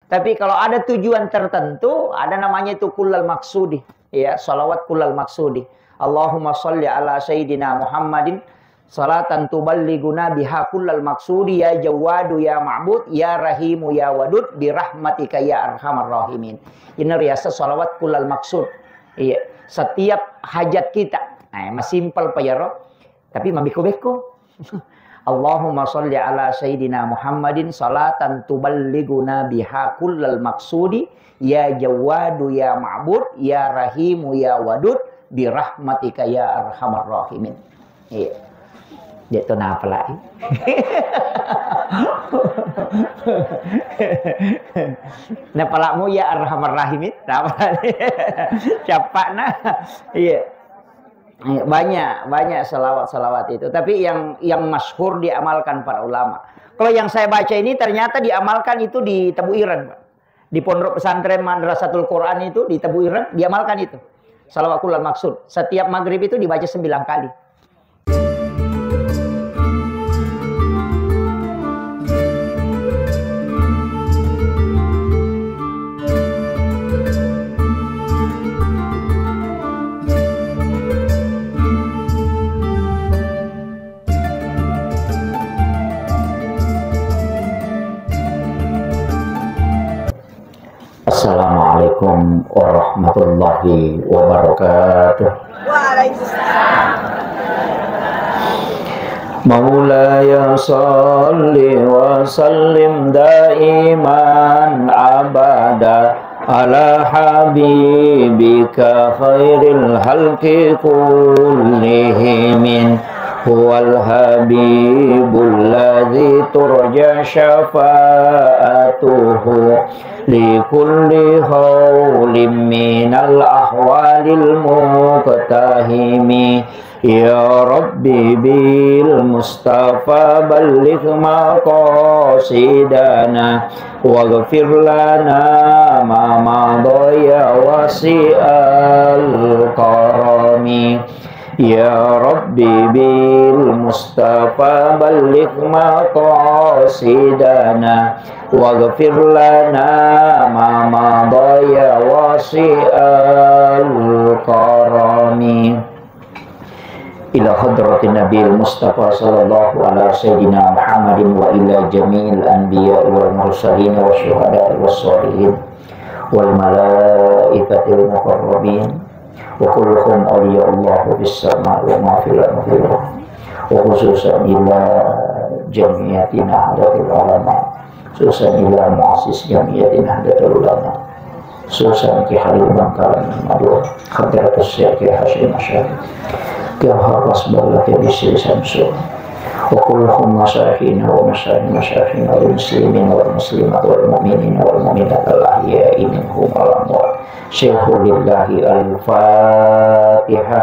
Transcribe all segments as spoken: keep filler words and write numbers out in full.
Tapi kalau ada tujuan tertentu, ada namanya itu kullal maksudi. Ya, salawat kullal maksudi. Allahumma salli ala sayyidina Muhammadin salatan tuballighuna biha kullal maksudi ya Jawwadu ya Ma'bud ya Rahimu ya Wadud bi rahmatika ya arhamar rahimin. Ini riasa salawat kullal maksud. Iya, setiap hajat kita. Nah, masimpel pa iyaro. Tapi mabekko-bekko. Allahumma salli ala sayyidina Muhammadin salatan tuballighuna biha kullal maksudi ya Jawwadu ya Ma'bud ya Rahimu ya Wadud bi rahmatika ya arhamar rahimin. Iya. Dia tu napa lagi? Napa lamu ya arhamar rahimin? Napa lagi? Siapa nah? Iya. Iya, banyak, banyak salawat-salawat itu. Tapi yang, yang masyhur diamalkan para ulama. Kalau yang saya baca ini ternyata diamalkan itu di Tebu Ireng, Pak. Di Pondok Pesantren Madrasatul Quran itu di Tebu Ireng diamalkan itu. Salawat kullal maksud. Setiap maghrib itu dibaca sembilan kali. Assalamualaikum warahmatullahi wabarakatuh. مولاي صل وسلم دائما أبدا على حبيبك خير الخلق كلهم. هو الحبيب الذي ترجى شفاعته لكل هول من الأهوال المقتحم. يا رب بالمصطفى بلغ مقاصدنا واغفر لنا ما مضى يا واسع الكرم. يا رب بالمصطفى بلغ مقاصدنا واغفر لنا ما مضى يا واسع الكرم. إلى حضرة النبي المصطفى صلى الله على سيدنا محمد وإلى جميع الأنبياء والمرسلين والشهداء والصالحين والملائكة المقربين وكلهم أولياء الله في السماء وما في الأرض، وخصوصا إلى جمعية نهضة العلماء، خصوصا إلى مؤسس جمعية نهضة العلماء، خصوصا كي خليل بن كرم المدعو، حضرة الشيخ كي هاشم مشاري، كي حافظ بلة كي بشري شمسون، وكلهم مشايخنا ومشايخ مشايخنا والمسلمين والمسلمات والمؤمنين والمؤمنات الأحياء منهم والأموات. شيخ لله الفاتحة.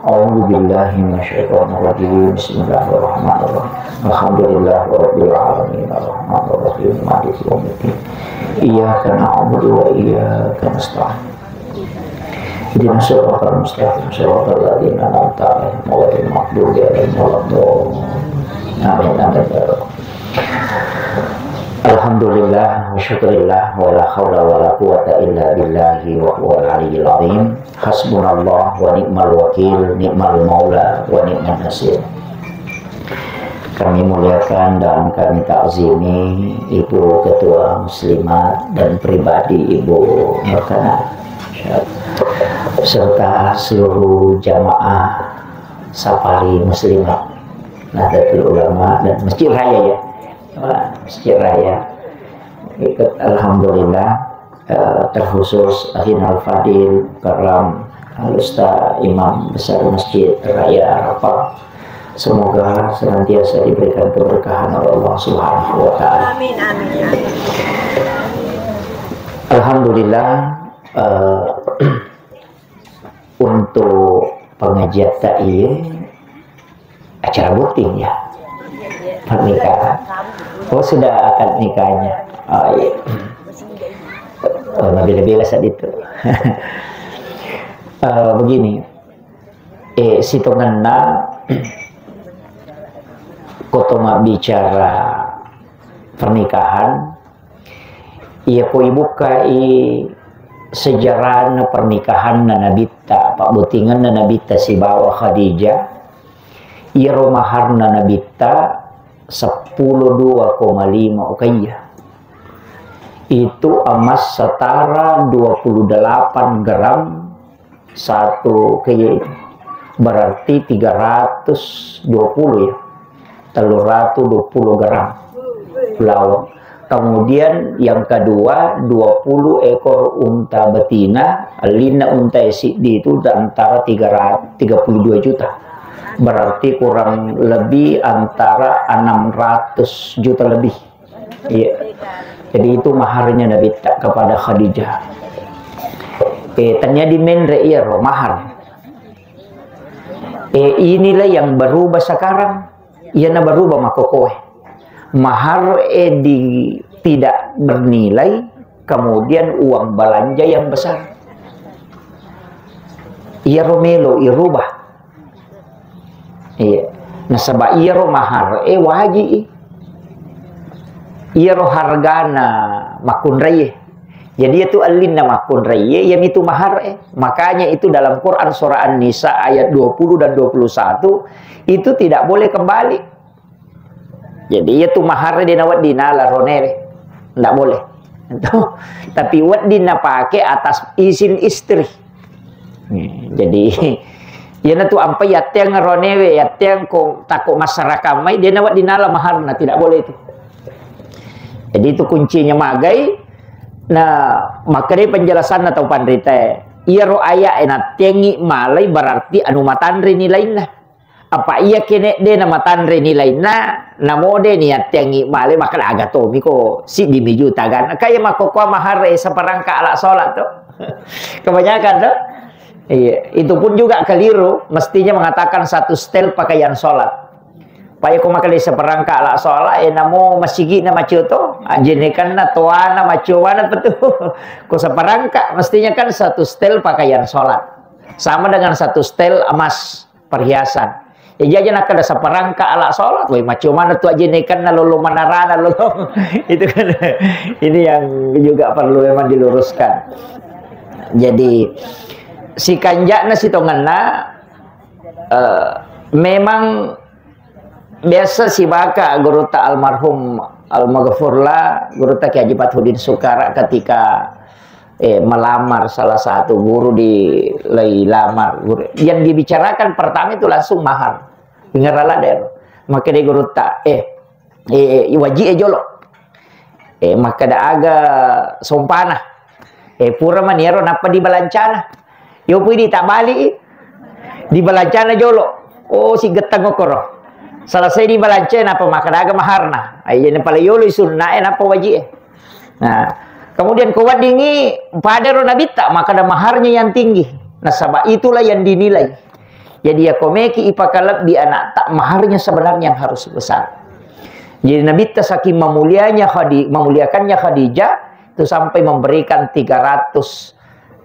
أعوذ بالله من الشيطان الرجيم. بسم الله الرحمن الرحيم. الحمد لله رب العالمين. الرحمن الرحيم. مالك يوم الدين. إياك نعبد وإياك نستعين. اهدنا الصراط المستقيم. صراط الذين أنعمت عليهم غير المغضوب عليهم ولا الضالين. آمين. آمين يا رب. Alhamdulillah, wa syukurillah, wa la haula wa la quwwata illa billahi wa huwal aliyyil azim. Hasbunallah wa ni'mal wakil, ni'mal maula wa ni'man nasir. Kami muliakan dan kami takzimi Ibu Ketua Muslimat dan pribadi Ibu Nurkana, serta seluruh jamaah Sapari Muslimat Nahdlatul Ulama dan Masjid Raya, ya. Wah, Masjid Raya. Ikut, alhamdulillah, eh, terkhusus Akhinal Fadil Karam Al Ustaz Imam Besar Masjid Raya Arafah. Semoga senantiasa diberikan keberkahan oleh Allah Subhanahu wa Ta'ala. Amin, amin, amin. Alhamdulillah, eh, untuk pengajian tak iya acara botting, ya. Pernikahan. Oh, sudah akad nikahnya. Oh, iya. Oh, mabela-bela saat itu. Eh, begini. Eh, sitongenna koto mabbicara pernikahan, Iya ko ibukkai sejarahna pernikahanna Nabitta, pabbotinganna Nabitta sibawa Khadijah, iyaro maharna Nabitta seppulo dua koma lima ukaiya. Itu emas setara dua puluh delapan gram satu kg itu. Berarti tiga ratus dua puluh ya. Tellu ratu dua puluh gram lawang. Kemudian yang kedua, dua puluh ekor unta betina, ellinna unta siddi itu antara tiga ratus, tiga puluh dua juta. Berarti kurang lebih antara enam ratus juta lebih. Iya. Jadi itu maharnya Nabitta kepada Khadijah. Eh, tania dimenre iyaro mahar. Eh, inilah yang berubah sekarang. Iyana berubah makokoe. Mahar, eh, di, tidak bernilai, kemudian uang belanja yang besar. Iyaro melo irubah. Iya. Nasaba iyaro mahar, eh, waji i. Iyaro hargana makkunraie. Jadi itu ellinna makkunraie, iyamitu mahar, eh. Makanya itu dalam Quran surah An-Nisa ayat dua puluh dan dua puluh satu itu tidak boleh kembali. Jadi, iya tu mahar de nawedding nala ronewe. Ndak boleh. Tapi wedding napake atas izin istri. Jadi, iyana tu ampai yatteang ronewe, yatteang ko tako masyarakat mai, de nawedding nala maharna, tidak boleh itu. Jadi, itu kuncinya magai. Nah, makkedai penjelasanna tau panritae. Iyaro ayat e natteangi malai berarti anu matanre nilainna. Apa iya kene de namatanre nilainna, namo de niatteangi male, maka aga tomi ko siddi mi juta ganna. Kaya makkokkoa mahar e seperangkat alat sholat to. Kebanyakan to. Iya, itu pun juga keliru, mestinya mengatakan satu setel pakaian sholat. Paya ko makkeda seperangkat alat sholat, eh, namo masigi na macio to, ajenekanna toana macio mana betul. Ko seperangkat, mestinya kan satu setel pakaian sholat. Sama dengan satu setel emas. Perhiasan. Ya, jaja nakkeda seperangkat alat sholat, woi, macio mana tu ajenekanna lolo manarana lolo. Itu kan, ini yang juga perlu memang diluruskan. Jadi, sikanjakna sitongenna, eh, memang biasa sibaka gurutta almarhum almaghfurlah, gurutta Kiai Haji Fathuddin Sukara ketika eh, melamar salah satu guru di lei lamar guru. Yang dibicarakan pertama itu langsung mahar. Ingerala deh. Makkeda gurutta, eh, eh, waji e jolo. Eh, makkeda aga sompana. Eh, pura maniaro nappa dibalancana. Yo pui ditabali, dibalancana jolo. Oh, si gettang okoro. Selesai dibalanca, nappa makkeda aga maharna. Ayo, nappa yolo sunna e, nappa waji e. Nah, kemudian ko weddingngi padaro nabitta, makkeda maharnya yang tinggi. Nasaba itulah yang dinilai. Jadi ya komeki ipakalebbi anakta, maharnya sebenarnya yang harus besar. Jadi nabitta saking memulianya Khadi-, memuliakannya Khadijah itu sampai memberikan tiga ratus,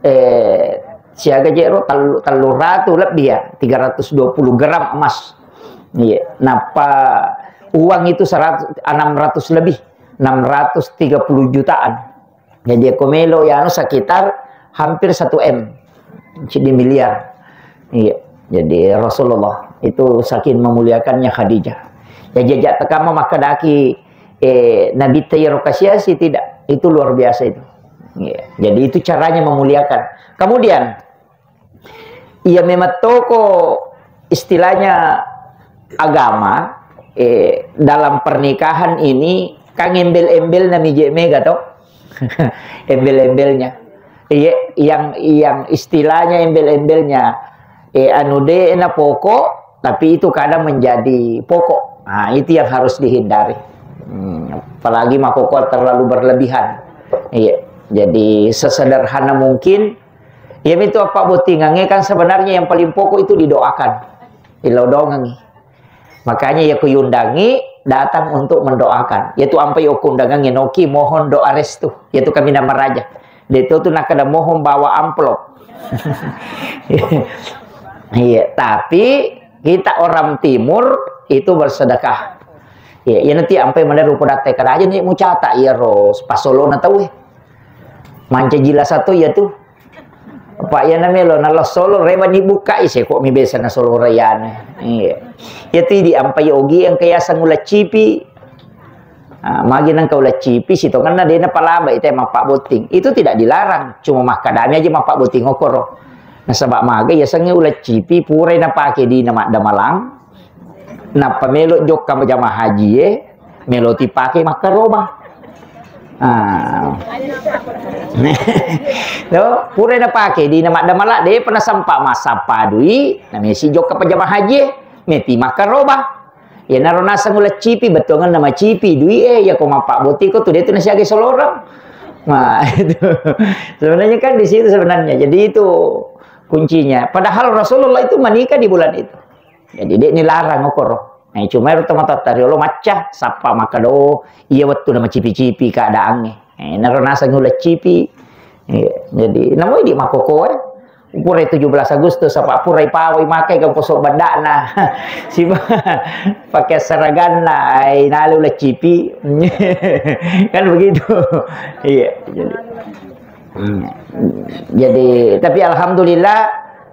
eh, siaga jero, tellu, tellu ratu lebih ya, tiga ratus dua puluh gram emas. Iya, nappa uang itu seratus, enam ratus lebih, enam ratus tiga puluh jutaan. Jadi, aku melo ya, anu, sekitar hampir satu M, jadi miliar. Iya. Jadi, Rasulullah itu saking memuliakannya Khadijah. Ya, jajak tekama makkadaki, eh, Nabi Tayro Kasiasi tidak. Itu luar biasa itu. Iya. Jadi, itu caranya memuliakan. Kemudian, iya, memang toko istilahnya agama, eh, dalam pernikahan ini kan embel-embelna mije mega to. Embel-embelnya. Iya, yang, yang istilahnya embel-embelnya, eh, anu de na pokok, tapi itu kadang menjadi pokok. Nah, itu yang harus dihindari. Hmm, apalagi makoko terlalu berlebihan. Iya, jadi sesederhana mungkin. Iya, itu apa bottingannya kan sebenarnya yang paling pokok itu didoakan. Ilo dongangi. Makanya ya kuyundangi datang untuk mendoakan. Yaitu ampai okundangangi noki mohon doa restu. Yaitu kami nama raja. Deto tu nakada mohon bawa amplop. Iya, tapi kita orang timur itu bersedekah. Iya, iya nanti ampai mana rupa datai kada aja nih mucata iya ros pasolona tau eh. Mancaji lasa to iya tu. Apa iya na melo na lo solo rewa ni buka ise kok mi biasa na solo rayana. Iya. Iya tu idi ampai ogi yang kaya sangula cipi. Ah, magi nang kau laccipi sitongenna dena palaba ite mappa botting. Itu tidak dilarang, cuma makkadami aja mappa botting okoro. Nasaba maga iya sangi ulaccipi purai napake dina maddamalang. Nappa melo jokka jamaah haji e, melo tipake makkaroba. Ah. No, purai napake dina maddamala de pernah sempat massappa dui, namesi jokka pajama haji e, meti makkaroba. Iyanaro naseng ulaccipi, bettuangenna macipi dui e, iya ko mappabbotiko tu de tu nasiaga soloreng. Nah, itu. Sebenarnya kan di situ sebenarnya. Jadi itu kuncinya. Padahal Rasulullah itu menikah di bulan itu. Jadi de nilarang okoro. Nah, cuma itu mata tariolo macca, sappa makkado, iya wettu na macipi-cipi keadaannya. Eh, naro naseng ulaccipi. Iya, jadi namoi di makkoko e. Purai tujuh belas Agustus apa purai pawai makai kan kosok badakna. Siba pakai seraganna ai nalu laccipi. Kan begitu. Iya, jadi. Hmm. Jadi tapi alhamdulillah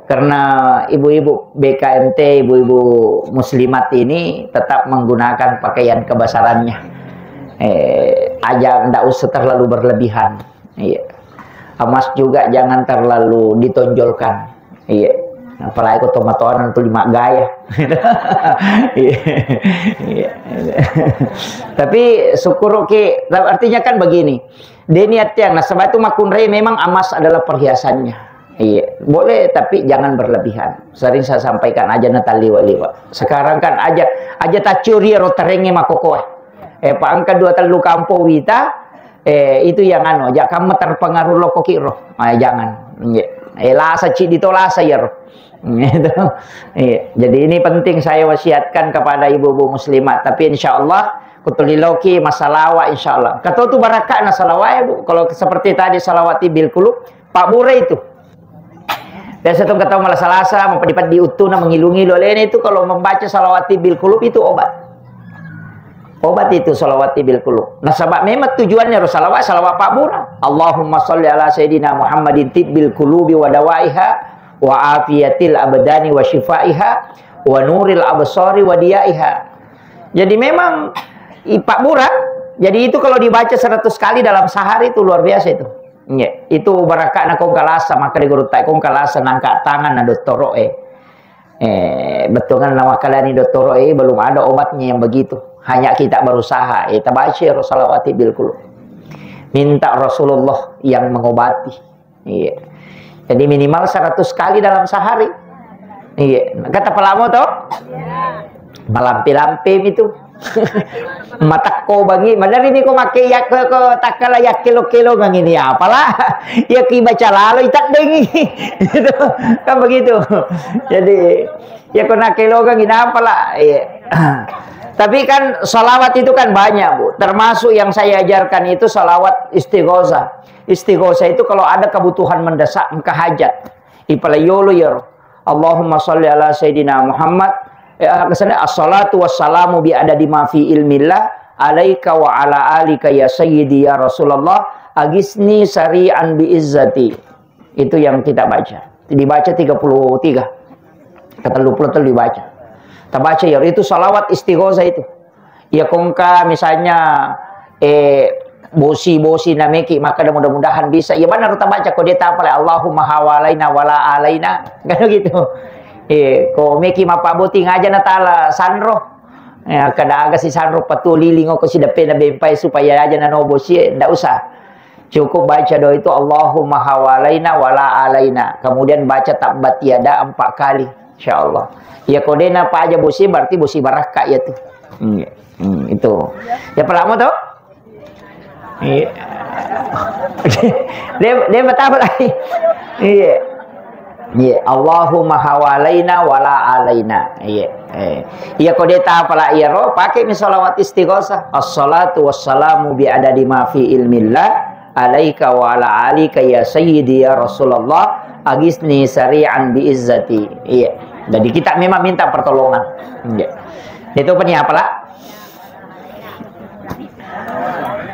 karena ibu-ibu B K M T, ibu-ibu muslimat ini tetap menggunakan pakaian kebesarannya. Eh, aja ndak usah terlalu berlebihan. Iya. Emas juga jangan terlalu ditonjolkan. Iya. Apalagi kau tomatoanan tu lima gaya. Iya. Iya. Tapi syukur oke. Artinya kan begini. Deni atiang nasaba itu makunrai memang emas adalah perhiasannya. Iya, boleh tapi jangan berlebihan. Sering saya sampaikan aja na taliwa-liwa. Sekarang kan aja aja tacuri ro terenge makokoe. Eh, pa engka dua tellu kampo wita, eh, itu yang anu, aja kamu terpengaruh loko kiro. Ah, jangan. Iya. Eh, lasa cidi to lasa ya ro. Gitu. Iya. Jadi ini penting saya wasiatkan kepada ibu-ibu muslimat. Tapi insya Allah, kutuliloki masalawat insya Allah. Kata tu barakah na salawat ya bu. Kalau seperti tadi salawat tibil kulub, Pak Bure itu. Biasa tu kata malah salasa, mau padi-padi utuna mengilu-ngilu. Lene itu kalau membaca salawat tibil kulub itu obat. Obat itu salawat tibil kulub. Nah, sebab memang tujuannya ro salawat, salawat Pak Bura. Allahumma salli ala sayyidina Muhammadin tibbil kulubi wa dawaiha wa afiyatil abdani wa syifaiha wa nuril absari wa diyaiha. Jadi memang i-, Pak Bura, jadi itu kalau dibaca seratus kali dalam sehari itu luar biasa itu. Iya, itu barakakna kong kalasa, maka di guru tak kong kalasa nangka tangan na dottoro e. Eh, bettuanna nawakalani dottoro e, belum ada obatnya yang begitu. Hanya kita berusaha, eh, tabaca ro salawati bil qulub. Minta Rasulullah yang mengobati. Iya. Jadi minimal seratus kali dalam sehari. Iya. Kata pelamu toh? Malampe-lampe itu. Matakko bangi, maneri ni ko make yak-, ko takkala yakkelo-kelo bangi ni apalah. Ya ki baca lalo itaddengi. Gitu. Kan begitu. Jadi, ya ko nakkelogang ini apalah. Iya. Tapi kan salawat itu kan banyak, Bu. Termasuk yang saya ajarkan itu salawat istighosah. Istighosah itu kalau ada kebutuhan mendesak, engka hajat. Ipala yolo yaro. Allahumma salli ala sayyidina Muhammad. Eh, kesana, "Assalatu wassalamu bi adadi ma fi ilmillah alaika wa ala alika ya sayyidi ya Rasulullah, agisni sari'an bi izzati." Itu yang kita baca. Dibaca tiga puluh tiga. Ke tiga puluh tiga dibaca. Tabaca ya, itu salawat istighosah itu. Ya kongka misalnya, eh, bosi-bosi nameki, maka mudah-mudahan bisa. Ya benar tabaca ko dia tapale Allahumma hawalaina wala alaina. Kan gitu. Eh, ko meki mapaboti ngaja na tala sanro. Ya, kada aga si sanro patu liling ko si depe na bempai supaya aja na no bosi, eh, ndak usah. Cukup baca doa itu, "Allahumma hawalaina wala alaina." Kemudian baca tabbat yada empat kali. Insya Allah. Ya, ko dena pa aja bosi, berarti bosi barakka ya tu. Hmm, hmm, itu. Ya, pelamu tu? Iya. Dia, dia betapa lagi? Iya. Iya, Allahumma hawalaina wala alaina. Iya. Eh. Iya, ko dia tapala iya ro, pakai mi salawat istighosah. Assalatu wassalamu bi adadi ma fi ilmillah alaika wa ala alika ya sayyidi ya Rasulullah, agisni sari'an bi izzati. Iya. Jadi kita memang minta pertolongan. Iya. Itu apa nih apalah?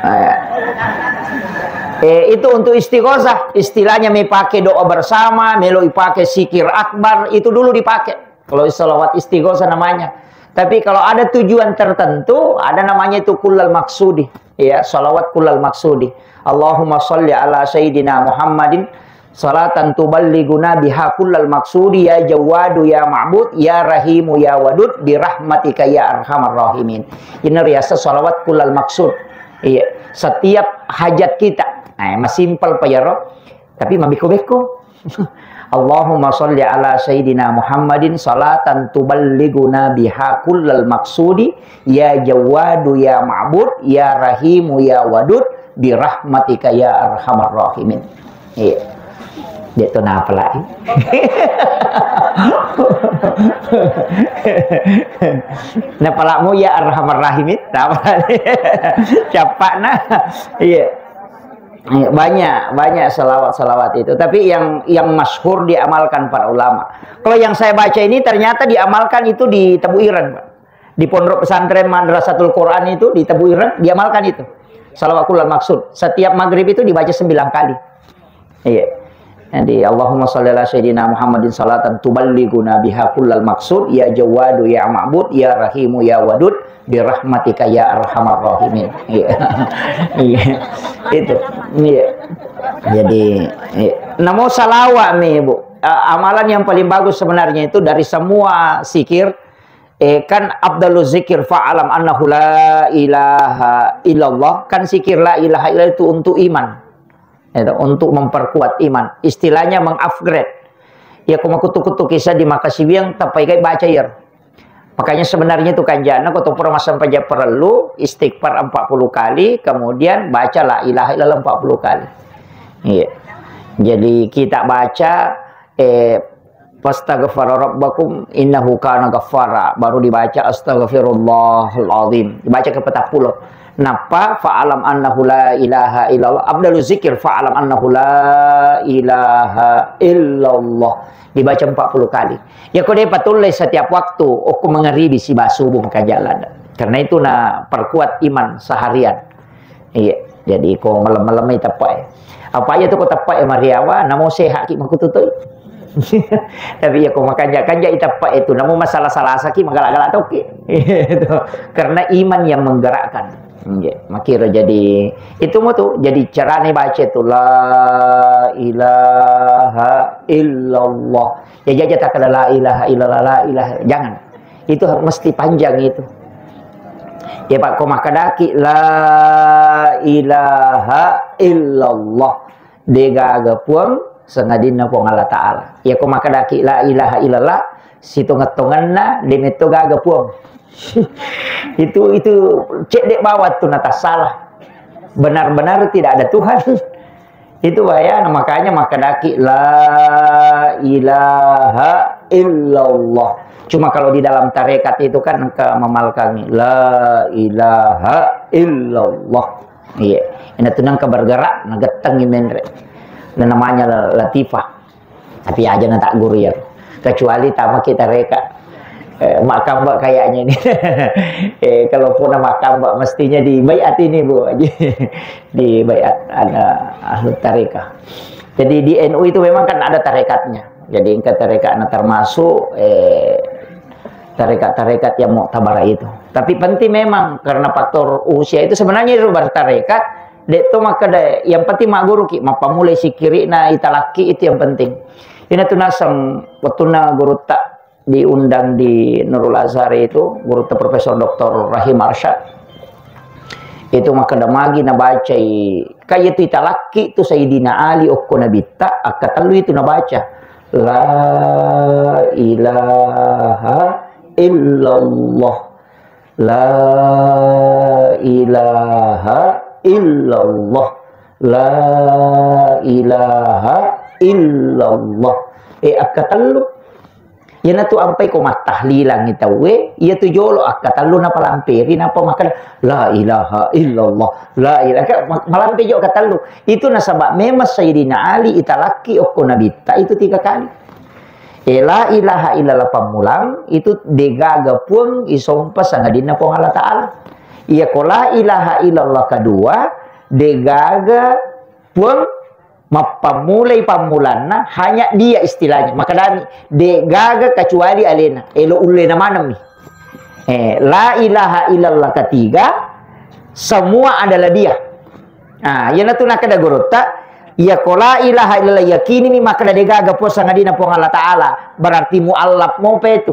Ah, ya. Eh, itu untuk istighosah, istilahnya mepake doa bersama, melo ipake zikir akbar, itu dulu dipakai. Kalau salawat istighosah namanya. Tapi kalau ada tujuan tertentu, ada namanya itu kullal maksudi. Ya, salawat kullal maksudi. Allahumma salli ala sayyidina Muhammadin salatan tuballighuna biha kullal maksudi ya Jawwadu ya Ma'bud ya Rahimu ya Wadud birahmatika ya arhamar rahimin. Ini riasa salawat kullal maksud. Iya, setiap hajat kita. Nah, masimpel pa iyaro, tapi mabekko-bekko. Allahumma salli ala sayyidina Muhammadin salatan tuballighuna biha kullal maksudi ya Jawwadu ya Ma'bud ya Rahimu ya Wadud birahmatika ya arhamar rahimin. Iya. Dia tu napa lagi? Napa lakmu ya arhamar rahimin? Napa lagi? Capakna. Iya. Iya, banyak, banyak salawat-salawat itu. Tapi yang yang masyhur diamalkan para ulama. Kalau yang saya baca ini ternyata diamalkan itu di Tebu Ireng, Pak. Di Pondok Pesantren Madrasatul Quran itu di Tebu Ireng diamalkan itu. Salawat kullal maksud. Setiap maghrib itu dibaca sembilan kali. Iya. Jadi Allahumma shalli ala sayyidina Muhammadin salatan tuballighuna biha kullal maksud ya Jawwadu ya Ma'bud ya Rahimu ya Wadud birahmatika ya arhamar rahimin. Iya. Iya. Itu. Iya. Jadi, iya. Namo salawat mi, Bu. A- amalan yang paling bagus sebenarnya itu dari semua zikir, eh, kan afdalu zikir fa'alam annahu la ilaha illallah, kan zikir la ilaha illallah itu untuk iman. Itu untuk memperkuat iman. Istilahnya mengupgrade. Ya, ko makutu-kutu kisah di Makasiwiang, tappai kai baca iyaro. Makanya sebenarnya itu kanjana, ko topura massempajang parellu, istighfar empat puluh kali, kemudian baca la ilaha illallah empat puluh kali. Iya. Jadi kita baca, eh, "Fastaghfara rabbakum innahu kana ghaffara." Baru dibaca, "Astaghfirullahal azim." Dibaca ke petappulo. Nappa, "Fa'alam annahu la ilaha illallah." Abdalu zikir, "Fa'alam annahu la ilaha illallah." Dibaca empat puluh kali. Ya, ko de patulle setiap waktu, okko mangaribi siba subuh maka jalan. Karena itu na perkuat iman seharian. Iya, jadi ko malem-malem iteppe. Apa aja tu ko teppe mariawa, namo sehat ki makututui. Tapi ya ko makanja-kanja iteppe itu, namo masalah-salah saki magala-gala toki. Itu. Karena iman yang menggerakkan. Iya, makiro jadi itu mau tuh jadi carane baca itu la ilaha illallah. Ya jaja tak ada la ilaha illallah la ilaha. Jangan. Itu har- mesti panjang itu. Ya, Pak, ko makkadaki la ilaha illallah, de gaga puang sangadinna Puang Allah Ta'ala. Ya, ko makkadaki la ilaha illallah, sitonget-tongenna de metto gaga puang. Itu itu cedde bawat tu natassalah. Benar-benar tidak ada Tuhan. Itu bahaya, makanya makkadaki la ilaha illallah. Cuma kalau di dalam tarekat itu kan engka mamalkangi la ilaha illallah. Iya. Ina tu nengka bergerak, nagettengi menre. Dan namanya la- latifah. Tapi aja na tak guru ya. Kecuali tama kita reka. Eh, makamba kayaknya ini. Eh, kalau pun makamba mestinya di bayat ini, Bu. Di bayat ada ahlu tarekat. Jadi di N U itu memang kan ada tarekatnya. Jadi engka tarekatna termasuk, eh, tarekat-tarekat yang muktabar itu. Tapi penting memang karena faktor usia itu sebenarnya itu bertarekat, dek to makkeda yang penting magguru ki, mappamulai sikirina italakki itu yang penting. Ina tu naseng wettunna gurutta diundang di Nurul Azhar itu, gurutta Profesor Doktor Rahim Arsyad. Itu makkeda magi nabacai, kaya tu italakki tu Sayyidina Ali okko Nabitta, akkatellu itu nabaca. La ilaha illallah. La ilaha illallah. La ilaha illallah. Eh, akkatellu. Iyanatu ampai ko mattahlilangi tauwe, iyatu jolo akkatellu napalamperi, napa makkeda, "La ilaha illallah, la ilaha," ka-, ma-, malampe jo akkatellu. Itu nasaba memang Sayyidina Ali italakki okko Nabitta itu tiga kali. Eh, la ilaha illallah pammulang, itu degaga puang isompa sangadinna Puang Allah Ta'ala. Iya ko la ilaha illallah kedua, degaga Puang mappammulai pammulanna, hanya dia istilahnya. Makkedami, de gaga kecuali alena. Elo ullena manengmi. Eh, la ilaha illallah ketiga, semua adalah dia. Nah, iyanatu nakkeda gurutta, iya ko la ilaha illallah yakinimi makkeda de gaga puang sangadina Puang Allah Ta'ala, berarti muallaf mopa itu.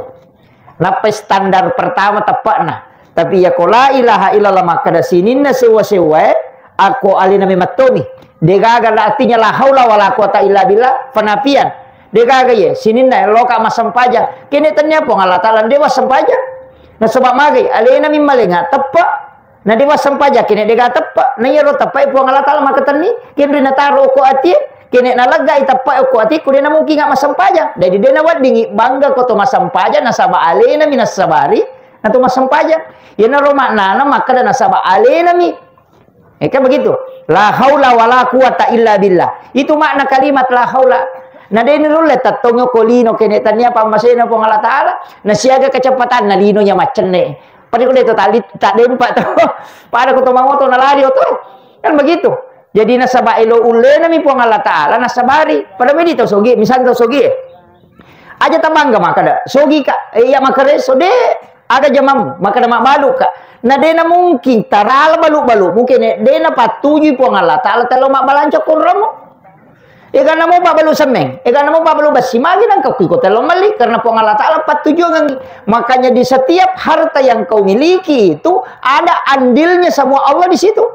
Nappai standar pertama teppe'na. Tapi iya ko la ilaha illallah makkeda sininna sewwa-sewwae, akko alena memettomi. De gaga la, artinya la haula wala quwata illa billah, penafian. De gaga ye, sininna loka massempajang. Kene tania Puang Allah Ta'ala, de wassempajang. Nasaba magai, alena mi malenga teppe. Na de wassempajang kene de gaga teppe. Na iyaro teppe Puang Allah Ta'ala makkatenni, kenri nataro ko atie, kene naleggai teppe ko atiku de namungkinga massempajang. Jadi de naweddingi bangga ko to massempajang nasaba alena mi nassabari, na to massempajang. Iyanaro maknana makkeda nasaba alena mi. Eh, kan begitu. La haula wala quwata illa billah. Itu makna kalimat la haula. Na de nulle tettongngo ko lino kene tania pammasena Puang Allah Ta'ala, na siaga kecepatanna lino nya maccenne. Pada ko de to tali, tak dempa to. Pada ko to mangoto na lari oto. Kan begitu. Jadi nasaba elo ullena mi Puang Allah Ta'ala, nasabari. Pada medi tau sogi, misalnya tau sogi. Aja tabangga makkeda, sogi ka, eh, iya makkareso de, aga jamam, makkeda mabbalu ka. Na de na mungkin tarala balu-balu, mungkin de na pattujui Puang Allah Ta'ala telo mabbalanca kurremu. Egana mo pabbalu semmeng, egana mo pabbalu bessi, magi nangka kui ko telo melli, karena Puang Allah Ta'ala pattujuangi. Makanya di setiap harta yang kau miliki itu ada andilnya semua Allah di situ.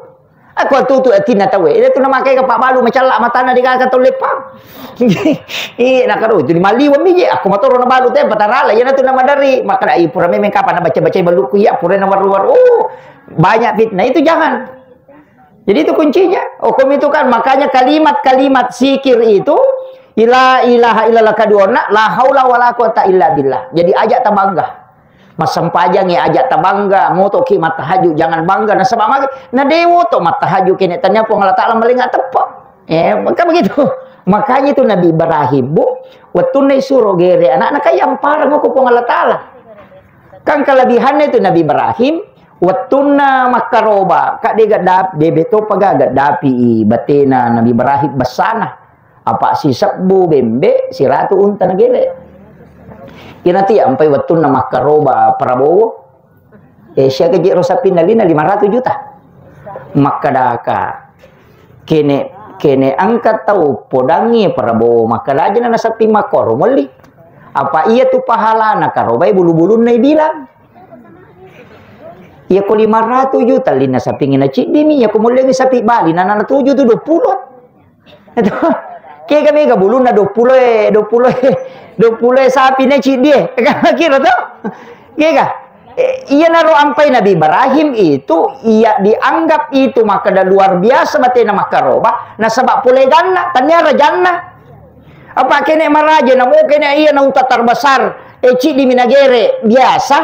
Aku tutu atinna tawe, itu nama kayak pabbalu macalla matana di kaka tau leppang. Iya, nakaro itu di maliwang biji, aku matoro na balu tempat tarala, ya natu nama dari, maka dai pura memang kapan baca-baca baluku ya, pura na waru-waru. Oh, banyak fitnah itu jangan. Jadi itu kuncinya. Hukum itu kan, makanya kalimat-kalimat zikir itu, la ilaha illallah kaduana, la haula wala quwata illa billah. Jadi ajak tabangga. Massempajang ya ajak tabangga, moto ki mattahajud jangan bangga. Nasaba magi, na dewo to mattahajud kene tanya Puang Allah Ta'ala malenga teppe. Eh, maka begitu. Makanya itu Nabi Ibrahim, Bu, wettunna isuro gere anakna kan yang parang ko Puang Allah Ta'ala. Kan kelebihannya itu Nabi Ibrahim, wettunna makkaroba, kak de gaddapi, de beto paga gaddapi i batena Nabi Ibrahim bessana. Apa sisebbu bembe, siratu unta nagere. Ina ti ampai wettunna makkaroba Prabowo. Eh, siaga jero sapi nalina lima ratus juta. Makkadaka, kene, kene angka tau podangi Prabowo, makkada aja na sapi makkoro molli. Apa iya tu pahalana karobai bulu-bulunna ibilang. Iya ko lima ratus juta lina sapi ngena ciddimi, iya ko mollengi sapi Bali, na, na tujuh tu dua puluh. Kega mega bulunna dua puluh e, dua puluh e, dua puluh e sapi ne ciddi e. Kira to? Kega? Eh, iyanaro ampai Nabi Ibrahim itu, iya dianggap itu makkeda luar biasa batena makkaroba, nasaba poleganna, tania rajanna. Apa kene maraja, namo kene iya na unta terbesar, eh, ciddi minagere, biasa.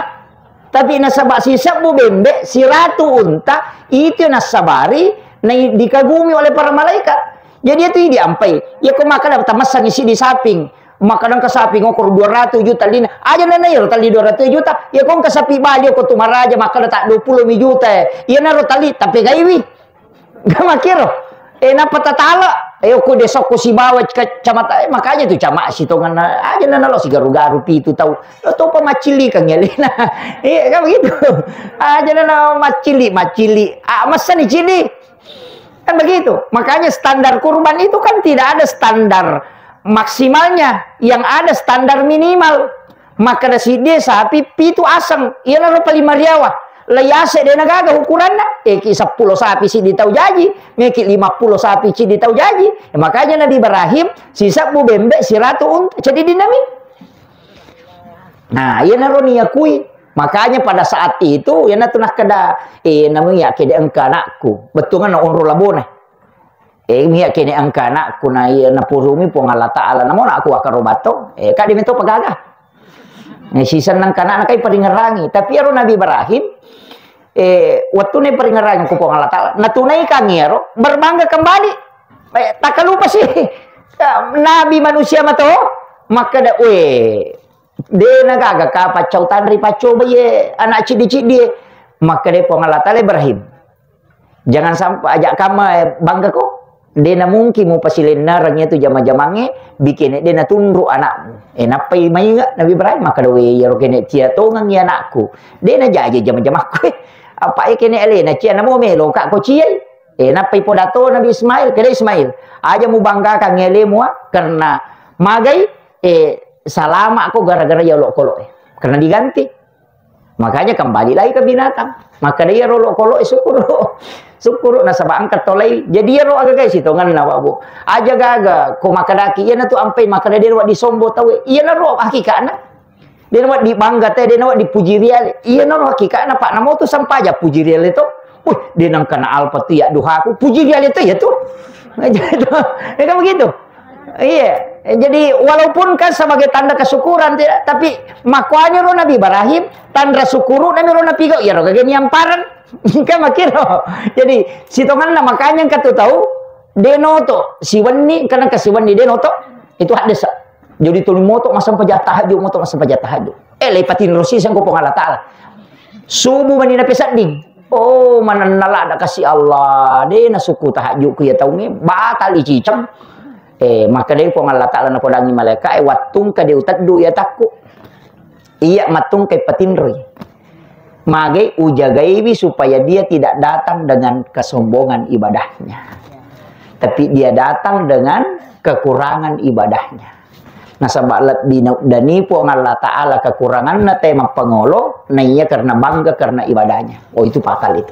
Tapi nasaba sisebbu bembe, siratu unta, itu nassabari, na dikagumi oleh para malaikat. Jadi itu diampai. Iya ko makkada tamassangi siddi saping. Makkada engka saping okor dua ratus juta lina. Aja na nairo tali dua ratus juta. Iya ko engka sapi Bali ko tu maraja makkada tak dua puluh mi juta. Iya naro tali tapi gaiwi. Gak makiro. Eh, napa tatala? Eh, ko desokko sibawa kacamata. Eh, makanya tu camat sitongan aja na nalo sigaru-garu pitu tau. Lo topa macilli kan ya lina. Iya, kan begitu. Aja na macilli, macilli. Ah, masa ni cili. Kan begitu. Makanya standar kurban itu kan tidak ada standar maksimalnya. Yang ada standar minimal. Makkada siddi sapi pitu aseng. Iyanaro paling mariawa. Laiase de nagaga ukuranna. Eki seppulo sapi siddi tau jaji. Meki lima puluh sapi siddi tau jaji. Ya, makanya Nabi Ibrahim sisebbu bembe siratu unta. Jadi dinami. Nah, iyanaro niakui. Makanya pada saat itu, iyanatu nakkeda, eh, namu ya kede engka anakku. Bettuanna onro labona. Eh, miya kene engka anakku na iya napurumi Puang Allah Ta'ala. Namo anakku wakarobato. Eh, kak demi to pagaga. Eh, sisenna engka anakna kai paringerangi. Tapi ero Nabi Ibrahim, eh, wattune paringerangi ku Puang Allah Ta'ala. Natunaikangi ero, berbangga kembali. Eh, takalupa sih. Nabi manusia mato, makkeda, "Weh, de nagaga ka paccau tanri paccoba ye anak ciddi-ciddi ye." Makkeda Puang Allah Ta'ala Ibrahim. Jangan sampai ajak kama, eh, bangga ko. De' na mungkin mupasilennereng iyatu jama-jamangnge, bikene de' natunru' anakmu. Eh, nappai mainga Nabi Ibrahim, makkeda, "We, iyaro kene cia tongengngi anakku. De' najaji jama-jamakku, eh. Apa e kene alena cia namo melo ka ko ciai." Eh, nappai podato Nabi Ismail, kede Ismail, "Aja mubanggakan alemu, ah, karena magai, eh, salama ko gara-gara iya olokolo e. Karena diganti." Makanya kembali lagi ke binatang. Makkeda iyaro olokolo e, "Syukuru. Syukuru nasaba engka tolai." Jadi iyaro agaga sitongenna, Pak Bu. Aja gaga ko makkedaki, "Iyanatu ampai makkeda de' nawedding sombo tauwe." Iyanaro hakikatna. De' nawedding bangga te, de' nawedding puji riale. Iyanaro hakikatna, Pak, namo tu sampaja puji riale to. "Wih, de' nengka na alpa tu iya duhaku." Puji riale to iyatu. Itu kan begitu. Iya, jadi walaupun kan sebagai tanda kesyukuran, tidak, tapi makkuani ro Nabi Ibrahim, tanra syukuru nami ro napigau, iyaro gaga niampareng. Kan makkiro. Jadi, sitongenna makanya engka tu tau, de' noto, siwenni, karena ke siwenni de' noto, itu haddesa. Jadi, tuli moto massempajang tahajud, moto massempajang tahajud. Eh, lei patinro siseng ko Puang Allah Ta'ala. Subuh mani napesedding. Oh, manenna ladda kasi Allah. De' nasukku tahajudku iya taungnge. Batal iciceng. Eh, makkedai Puang Allah Ta'ala napodangi malaika e, "Wattungka de' uteddu iya takku. Iya mattungka patinroi. Magai ujagaiwi supaya dia tidak datang dengan kesombongan ibadahnya. Tapi dia datang dengan kekurangan ibadahnya." Nasaba lebbi nauddani Puang Allah Ta'ala kekuranganna te mappangolo, naiya karena bangga karena ibadahnya. Oh, itu fatal itu.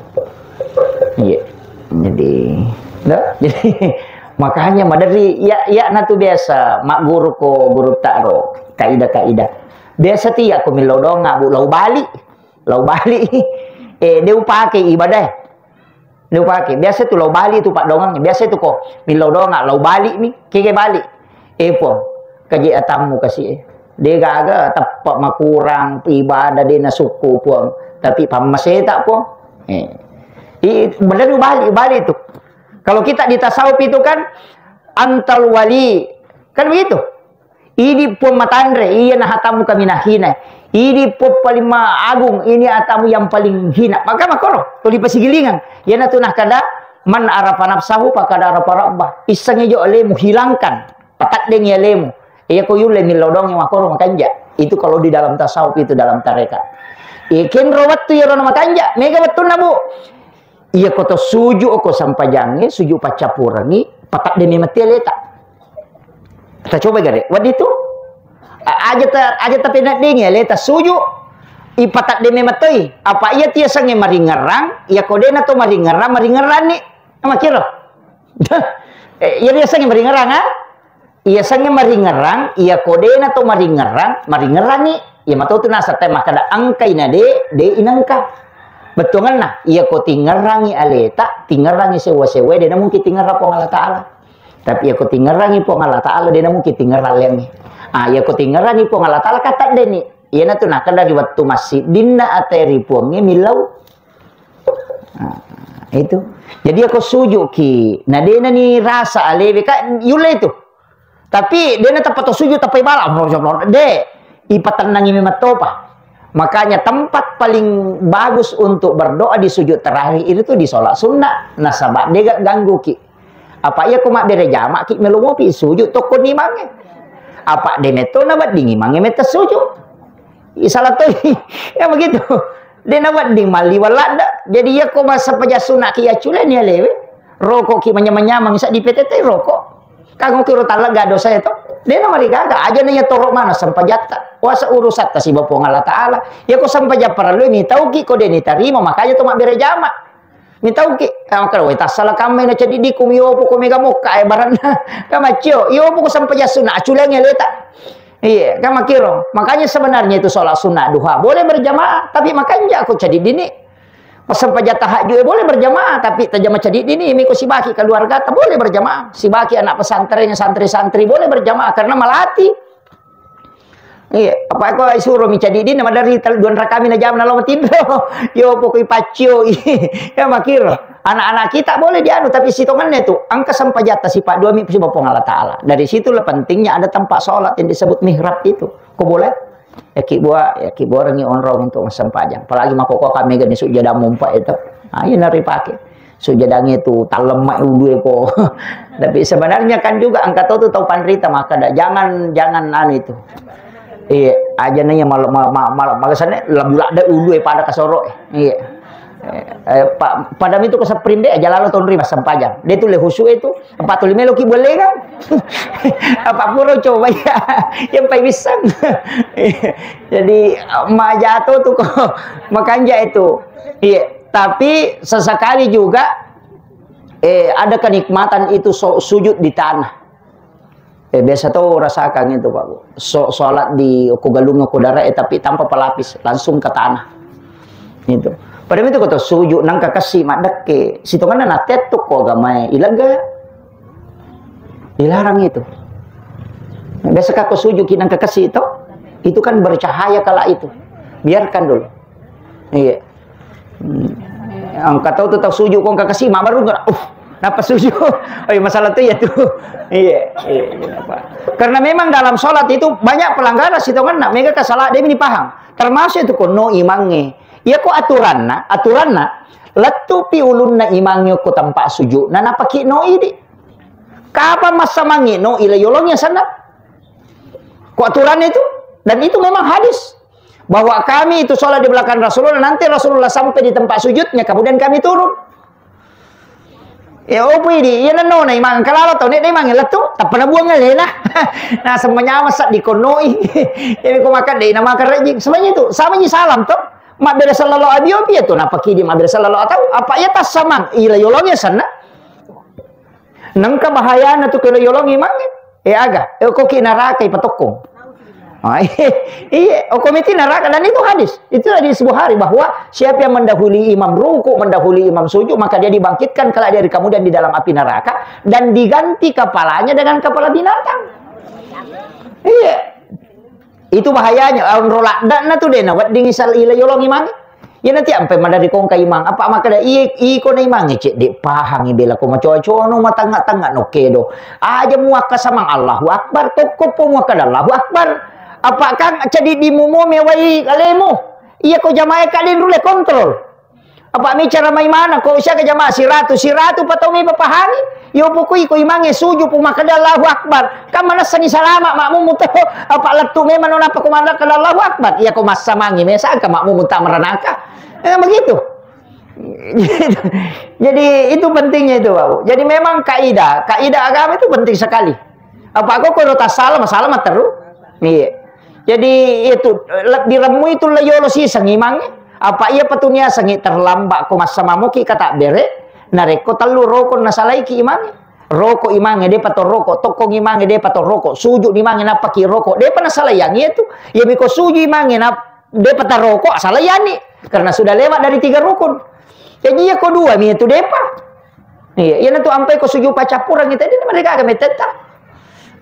Iya. Jadi, dah, jadi makanya maderri, ya, ya, natu biasa magguru ko guru ta'ro, kaidah-kaidah. Biasa tia ko millau doang, abu lau bali, lau bali. Eh, de' upake ibadah. Lu pake, biasa tu lau bali tu paddongeng, biasa tu ko millau doang, lau bali mi, kege bali. Eh, Puang, kaji atammu kasi, eh. De' gaga teppa makurang ibadah, de' nasukku, Puang. Tapi pammaseta, Puang. Eh. I, bener lu bali, bali tu. Kalau kita di tasawuf itu kan, antal wali. Kan begitu? Idi Puang matanre, iya na hatamu kaminahina. Idi Puang paling ma-, agung, ini hatamu yang paling hina. Maka makoro, tuli pasigilingang. Iyana tu nakada, "Man arafa nafsahu faqad arafa rabbah." Issengi jo alemu, hilangkan. Pataddengi alemu. Iya ko yulle millau doang makoro makanja. Itu kalau di dalam tasawuf itu, dalam tarekat. Iya kenro wettu iyaro na makanja, mega wettunna, Bu. Iya ko to suju ko sampajangnge, suju paccappurengi, patadde memang aleta. Ta coba gare, wedding tu? A-, aja ta, aja ta penaddengi aleta suju, ipatadde memang toi. Apa iya tiasengnge maringerang, iya ko dena to maringerang, maringeranni. Makiro. Eh, iya riasengnge maringerang, ha? Iya sengnge maringerang, iya ko dena to maringerang, maringeranni. Iya mato tu naseng te makkeda engkai na de, de inengka. Bettuangenna, iya ko tingerangi aleta, tingerangi sewa-sewa, dena mungkin tingerang Puang Allah Ta'ala. Tapi iya ko tingerangi Puang Allah Ta'ala, dena mungkin tingerang leangnge. Ah, iya ko tingerangi Puang Allah Ta'ala, kata deni. Iyana tu nakkeda ri wettu massiddinna ate ri Puangnge millau. Ah, itu. Jadi iya ko sujuki, na dena ni rasa alewe, ka yulle itu. Tapi dena tappa to sujud, tappa ibala, de, ipatennangi memang topa. Makanya tempat paling bagus untuk berdoa di sujud terakhir itu tuh di sholat sunnah. Nasaba dega gangguki. Apa iya ko mabbere jamaki melo mopi sujud tokko ni imangnge. Apa de metto na wedding imangnge metta sujud. Isala toi. Ya begitu. De na wedding malliweng ladde. Jadi iya ko massempajang sunnaki accule ni alewe. Rokoki manyameng-nyameng, isa dipetete roko. Kanggo kiro tallega dosa itu. De na marigaga, aja na iya toro mana sempajatta. Wasa urusatta siba Puang Allah Ta'ala. Iya ko sempajang parellu mitauki ko de ni tarima, makanya to mabbere jama. Mitauki, ah, kalau weta salah kamai na ceddi diku, miyopo ko mega mokka, eh, baranna. Kamaccio, iyopo ko sempajang sunna, aculengi aleta. Iya, kan makiro. Makanya sebenarnya itu sholat sunnah duha boleh berjamaah, tapi makanja ko ceddi dini. Massempajang tahajud, eh, boleh berjamaah, tapi tajama ceddi dini, miko sibaki keluarga, ta boleh berjamaah. Sibaki anak pesantren, santri-santri boleh berjamaah karena melatih. Iya, apa ko isuro mi ceddi dini, madari tel-, dua rakami na jam na lo matinro. Yo pokok ipaccio, ya makiro. Anak-anak kita boleh dianu, tapi sitongannya tu, angka sempajatta sipa dua mi siba Puang Allah Ta'ala. Dari situlah pentingnya ada tempat sholat yang disebut mihrab itu. Ko boleh? Ya ki bua, ya ki buarengi onrong untuk sempajang. Apalagi mako ko kami gani sujada mumpa itu. Ah, ini nari pakai. Sujadangnge tu tallemma ulue ko. Tapi sebenarnya kan juga engka to tu tau panrita makkeda, "Jangan, jangan anu itu." Iya, aja nanya mal-, mal-, mal-, mal-, malasanna lebih ladde ulue pada kasoro. Iya. Eh, eh, pa-, pada itu ko seprin de aja lalo tonri massempajang. De tu le khusu itu, empat puluh lima lo ki boleh kan? Apa pura coba ya? Yang pai bisa. Jadi majato tu ko makanja itu. Iya, tapi sesekali juga eh, ada kenikmatan itu so-, sujud di tanah. Eh, biasa tau rasakan itu, Pak Bu. So-, sholat di ko galung ko dara, eh, tapi tanpa pelapis, langsung ke tanah. Itu. Pada itu kata sujud nangka kasi maddekke, sitonganna natettu ko agamae ilega. Dilarang itu. Biasa ko sujud ki nangka kasi itu, itu kan bercahaya kala itu. Biarkan dulu. Iya. Hmm. Engka tau tu tau sujud ko engka kasi, ma baru enggak, uh, napa sujud? Oh, iya, masalah tu ya tu. Iya, iya, iya, apa? Karena memang dalam sholat itu banyak pelanggaran sitonganna, mega kesalahan, dia ini paham. Termasuk itu ko no imangnge. Iya ko aturanna, aturanna, lettu pi ulunna imangnge ko tempat sujud, na napaki no idi. Kapan massamangi no ila yolongnya sana? Ko aturannya itu, dan itu memang hadis. Bahwa kami itu sholat di belakang Rasulullah, nanti Rasulullah sampai di tempat sujudnya, kemudian kami turun. Ya, opo idi, iya nenno na imang kalalo tau, nek de imang lettu, tappa nabuang alena. Nah, semuanya masa dikonnoi. Jadi ko makan de, na makan rejing. Semuanya itu, sama ji salam to. Mabbere sallallahu alaihi wasallam itu, napa kidi mabbere sallallahu atau apa ya tassamang, ila yolongnya sana. Nengka bahayana tu kena yolong imangnge. Eh, aga, eh, ko ki neraka ipatokkong. Ah, iya, iya, oh, komiti neraka, dan itu hadis. Itu hadis Bukhari bahwa siapa yang mendahului imam ruku, mendahului imam sujud, maka dia dibangkitkan kelak dari kemudian di dalam api neraka dan diganti kepalanya dengan kepala binatang. Iya. Itu bahayanya, onro laddana tu de nawedding isal ila yolong imangnge. Iya nanti ampe madari kongka imang, apa makkeda, "Iye, iko na imangnge cedde pahangi bela ko macoa-coa no matangnga-tangnga no kedo. Aja muakkasamang Allahu Akbar, tokko po muakkada Allahu Akbar. Apa kang ceddi di mumo mewai kalemu. Iya ko jamae kadin rule kontrol." Apa micara mai mana ko siaga jamaah siratu, siratu patau mi papahangi. Yo pokoi ko imangnge sujud pu makkeda Allahu Akbar. Kan manessani salama makmummu to. Apa lettu memang napa ko makkeda Allahu Akbar. Iya ko massamangi mesa angka makmummu ta meranaka. Eh, begitu. Jadi itu pentingnya itu, Pak. Jadi memang kaidah, kaidah agama itu penting sekali. Apa ko ko tassalam, salam terus. Iya. Jadi itu le-, diremmu itu le yolo siseng imangnge. Apa iya petunia sengi terlambat ko massamamoki kata bere. Narekko tellu rokon nasalaiki imangnge. Roko imangnge, depa to roko, tokkong imangnge, depa to roko, sujud imangnge, nappaki roko, depa nasalaiangi itu. Iya miko sujud imangnge, na depa taroko, salaianni. Karena sudah lewat dari tiga rukun. Jadi iya ko dua mi itu depa. Iya, iya natu ampai ko sujud pacappurang itu, dia mereka agak meteta.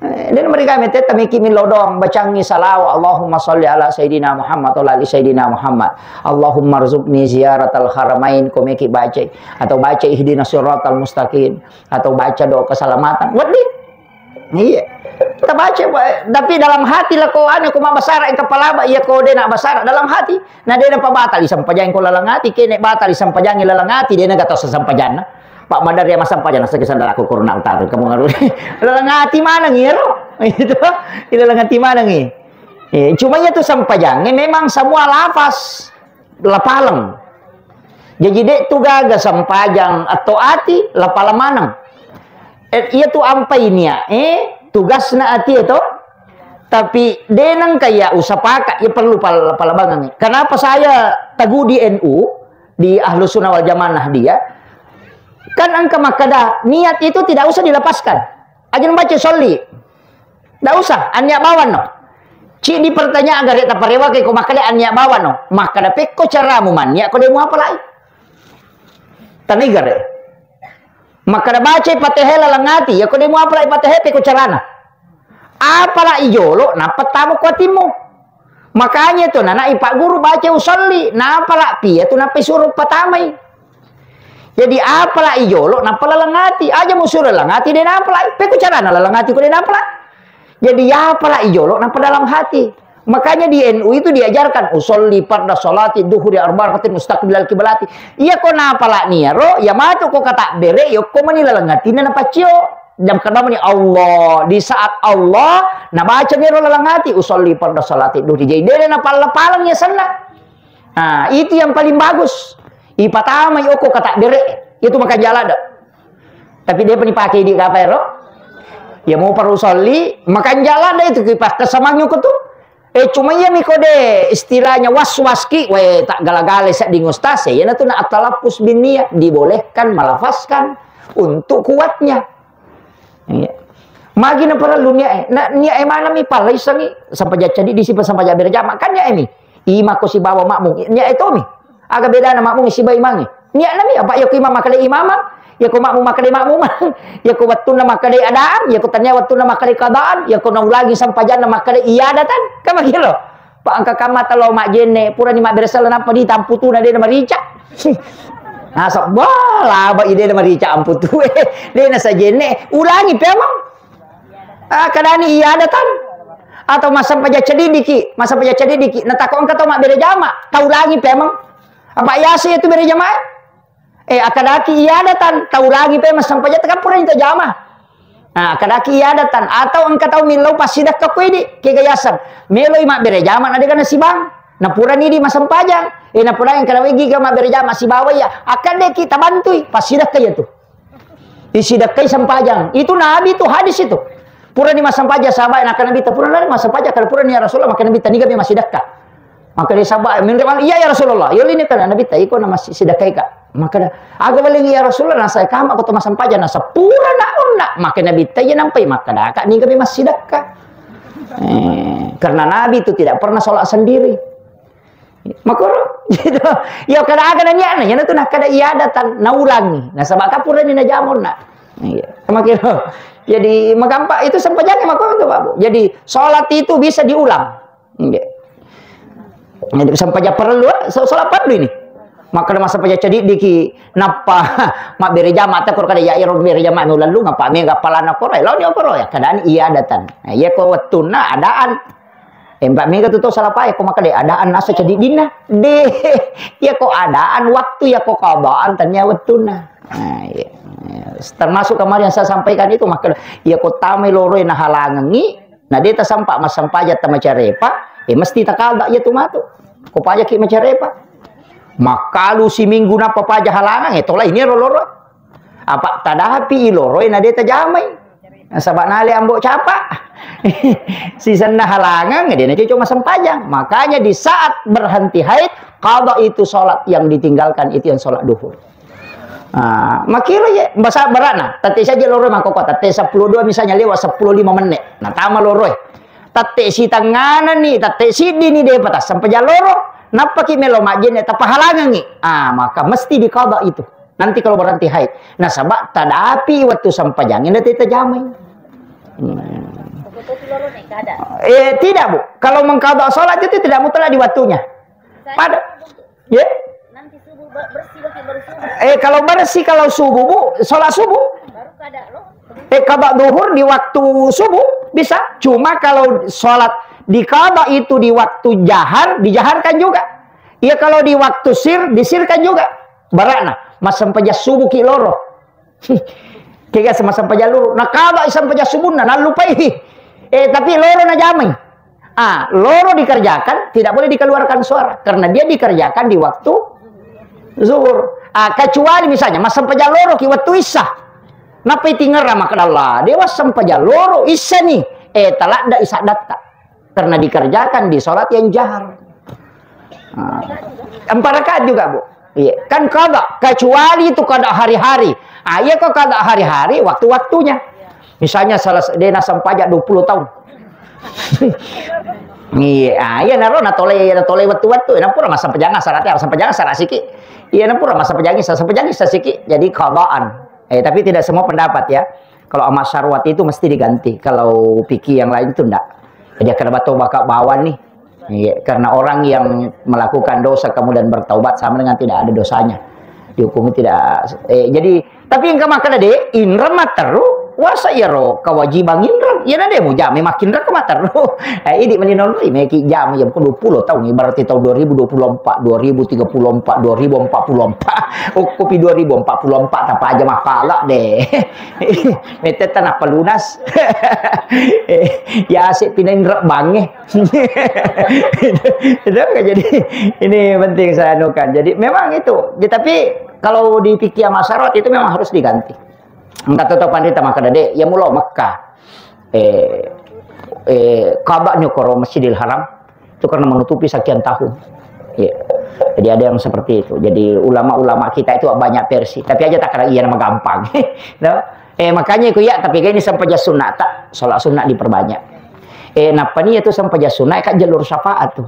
Eh, dan mereka meteta miki mi lodong bacangi salawat, Allahumma salli ala Sayyidina Muhammad wa ala ali Sayyidina Muhammad. Allahumma rzuqni ziyaratal haramain, ko miki baca atau baca ihdinas siratal mustaqim atau baca doa keselamatan. Wedding. Iya. Kita baca, tapi dalam hati lah ko anu ko mabbasara engka palaba iya ko de na basara dalam hati. Na de na pabatali sampajang ko laleng ati, kene batali sampajang laleng ati, de na gata sampajanna. Pak Madar ya masampajang nasa kesandala ko korona utara kamu ngaru. Laleng ati maneng iyaro. Itu. Laleng ati maneng i. Eh, cuma iya tu sampajang memang semua lafaz lapaleng. Jadi de tu gaga sampajang atau ati lapaleng maneng. Eh, iya tu ampai nia, eh, tugasna ati itu. Tapi de nengka iya usapaka, iya perlu pal-, palabangang. Kenapa saya teguh di N U, di Ahlus Sunnah wal Jamaah dia? Kan engka makkada niat itu tidak usah dilepaskan. Aja baca sholli. Ndak usah, annia bawang no. Cik di pertanyaan gare taparewa ke ko makkada annia bawang no. Makkada pekko caramu mannia ko de muapalai. Tani gare. Makkada bacai Fatihah laleng ati, iya ko de muapalai Fatihah pekko carana. Apala ijolo nappa tamo ko atimmu. Makanya tu nana ipak guru baca usolli, napala pia tu nappa suruh patamai. Jadi apala ijolo nappa laleng ati, aja musuro laleng ati de napala. Pekko carana laleng ati ko de napala. Jadi apala ijolo nappa dalam hati. Makanya di N U itu diajarkan, "Usolli farda sholati duhuri arba'a rakatin mustaqbilal kiblati." Iya ko napalani iyaro, iya matu ko katabbere, yokko mani laleng atinna napaccio. Jam kedua mani Allah, di saat Allah nabaca niro laleng ati, "Usolli farda sholati duhuri." Jadi dena napalla-paleng ya senna. Nah, itu yang paling bagus. Ipatamai okko katabbere, itu makanjala ada. Tapi dia pun dipakai di kapa ero? Ya mau perlu soli, makanjala ada itu kipas kesamangnya ko tu. Eh, cuma iya miko de istilahnya was-was ki, we tak gala-gala sedding ustaz, ya, iya natu na at-talaffuz bin niyah, dibolehkan melafazkan untuk kuatnya. Iya. Magi na parellu niat e. Na, niat e manami pallaisangi sampaja cadi disi pa sampaja berjamaah. Kan niat e mi. Ima ko sibawa makmum. Niat e tomi. Aga bedana makmum sibawa imangi. Niat nami apa ya ko imam makkeda imamang, ya ko makmum makkeda makmumang, ya ko wettunna makkeda adaan, ya ko tania wettunna makkeda qadaan, ya ko naulangi sampajanna makkeda iadatan. Kan makiro. Pa engka kamma talo majjenne, purani mabbere sella nappa dita amputuna de na marica. Nasaba laba ide na marica amputue, de na sajenne, ulangi pemang. Ah, kadani iadatan. Atau massempajang cedidiki, massempajang cedidiki, natako engka tau mabbere jama, taulangi pemang. Apa yase itu bere jama? Eh, akkadaki iadatan, taulangi pe massempajang, kan purani tajama. Nah, akkadaki iadatan, atau engka tau millau passidakka ko idi, kega yaseng. Meloi mabbere jama na dega nasibang. Na purani idi massempajang. Eh, na purani engka wegi ga mabbere jama sibawa iya. Akkadeki tabantui, passidakka iya tu. Isidakkai sempajang. Itu Nabi tu hadis itu. Purani massempajang sahabat, nakkeda Nabitta, purani massempajang, kada purani ya Rasulullah, makkeda Nabitta, niga me massidakka. Makkeda sahabat, minre mal, iya ya Rasulullah. Yo lini kana Nabitta, iko na massidakkai ka. Makkeda, aga walengi ya Rasulullah, nasa kama ko to massempajang, nasa pura na onna. Makkeda Nabitta, iya nampai makkeda ka, niga me massidakka. Eh, karena Nabi itu tidak pernah sholat sendiri. Makoro, gitu. Ya kada aga na niatna, ya tu nah kada iadatan, naulangi. Nasaba ka purani najama onna. Iya, makiro. Jadi magampa itu sempajangnya makoro tu, Pak Bu. Jadi sholat itu bisa diulang. Iya. Jadi sempajang perlu, eh, so-, sholat perlu ini. Makkeda massempajang cedidiki nappa mabbere jama, ta koro kada ya iro bere jama nu lalu ngapa mega palana koro, launi koro ya kadani iadatan. Nah, iya ko wettunna adaan. Empa mega tu to sala pae ko makkeda adaan nasa cedidinna. De, iya ko adaan waktu, iya ko qadaan tania wettunna. Nah, iya. Termasuk kemarin yang saya sampaikan itu, makkeda iya ko tamai loroi nahalangengi, na de tasampa massempajang tamacarepa, eh, mesti takada iya tu matu. Ko pajaki macarepa. Makkalu siminggu nappa paja halangang, eh, tolai ni ro loro. Apa tadapi i loroi na de tajamai. Nasaba nale ambo capa. Sisenna halangang, de na cocok massempajang. Makanya di saat berhenti haid, qada itu sholat yang ditinggalkan, itu yang sholat duhur. Ah, makiro ye, basa barana, tette saja loro makoko, tette sepuluh dua misalnya lewat sepuluh lima menit. Nah, tama loro e. Tette sitengana ni, tette siddi ni depa tassempajang loro. Nappaki melo majjenne tapahalangangi. Ah, maka mesti diqada itu. Nanti kalau berhenti haid. Nasaba tadapi waktu sempajang ini tette jamai. Hmm. Eh, tidak, Bu. Kalau mengqada sholat itu tidak mutlak di waktunya. Pada, ya? Nanti subuh ber-, bersih lagi baru subuh. Eh, kalau bersih, kalau subuh, Bu, sholat subuh. Baru kada lo. Eh, qada duhur di waktu subuh bisa. Cuma kalau sholat diqada itu di waktu jahar, dijaharkan juga. Iya, kalau di waktu sir, disirkan juga. Barakna, massempajang subuh ki loro. Kega semassempajang loro. Nakaba sempajang subuhna, nallupai. Eh, tapi loro najamai. Ah, loro dikerjakan, tidak boleh dikeluarkan suara. Karena dia dikerjakan di waktu zuhur. Ah, kecuali misalnya, massempajang loro ki waktu isya. Nappai tingerang makkeda Allah, dia wassempajang loro isya ni. Eh, taladda isya datta. Karena dikerjakan di sholat yang jahar. Ah. Empat rakaat juga, Bu. Iya, kan qada, kecuali itu qada hari-hari. Ah, iya kok qada hari-hari, waktu-waktunya. Misalnya salah s-, de nassempajang dua puluh tahun. Iya, ah, iya naro natolai, natolai waktu-waktu. Nampura massempajang syaratnya, sempajang syarat siki. Iya, nampura massempajang isya, sempajang isya siki. Jadi qadaan. Eh, tapi tidak semua pendapat ya. Kalau Ahmad Syarwat itu mesti diganti. Kalau fikih yang lain itu ndak. Jadi kada batoba ka bawang nih. Iya, karena orang yang melakukan dosa kemudian bertaubat sama dengan tidak ada dosanya. Dihukumi tidak, eh, jadi, tapi engka makkeda de, inreng matteru, wasa iyaro kewajiban inreng. Iya na de' mujama, makin rekko materru. Eh, idi' mani nonroi, meki jama, jam ko dua puluh tahun, ibarat tahun dua ribu dua puluh empat, dua ribu tiga puluh empat, dua ribu empat puluh empat. Oh, kopi dua ribu empat puluh empat, tapa aja mapala de'. Metetta nappa lunas. Eh, ya asik pinain rebbangnge. Itu kan jadi ini penting saya anukan. Jadi memang itu. Ya, tapi kalau dipikir masyarakat itu memang harus diganti. Engka to panrita makkeda, "De', iya mulo Mekah. Eh, eh, Ka'bah nyokoro Masjidil Haram itu karena menutupi sekian tahun." Iya. Jadi ada yang seperti itu. Jadi ulama-ulama kita itu banyak versi. Tapi aja tak kira iya nama gampang. No? Eh, makanya ku iya, tapi ini sempajang sunnah tak, sholat sunnah diperbanyak. Eh, nappa ni itu sempajang sunnah kan jalur syafaat tuh.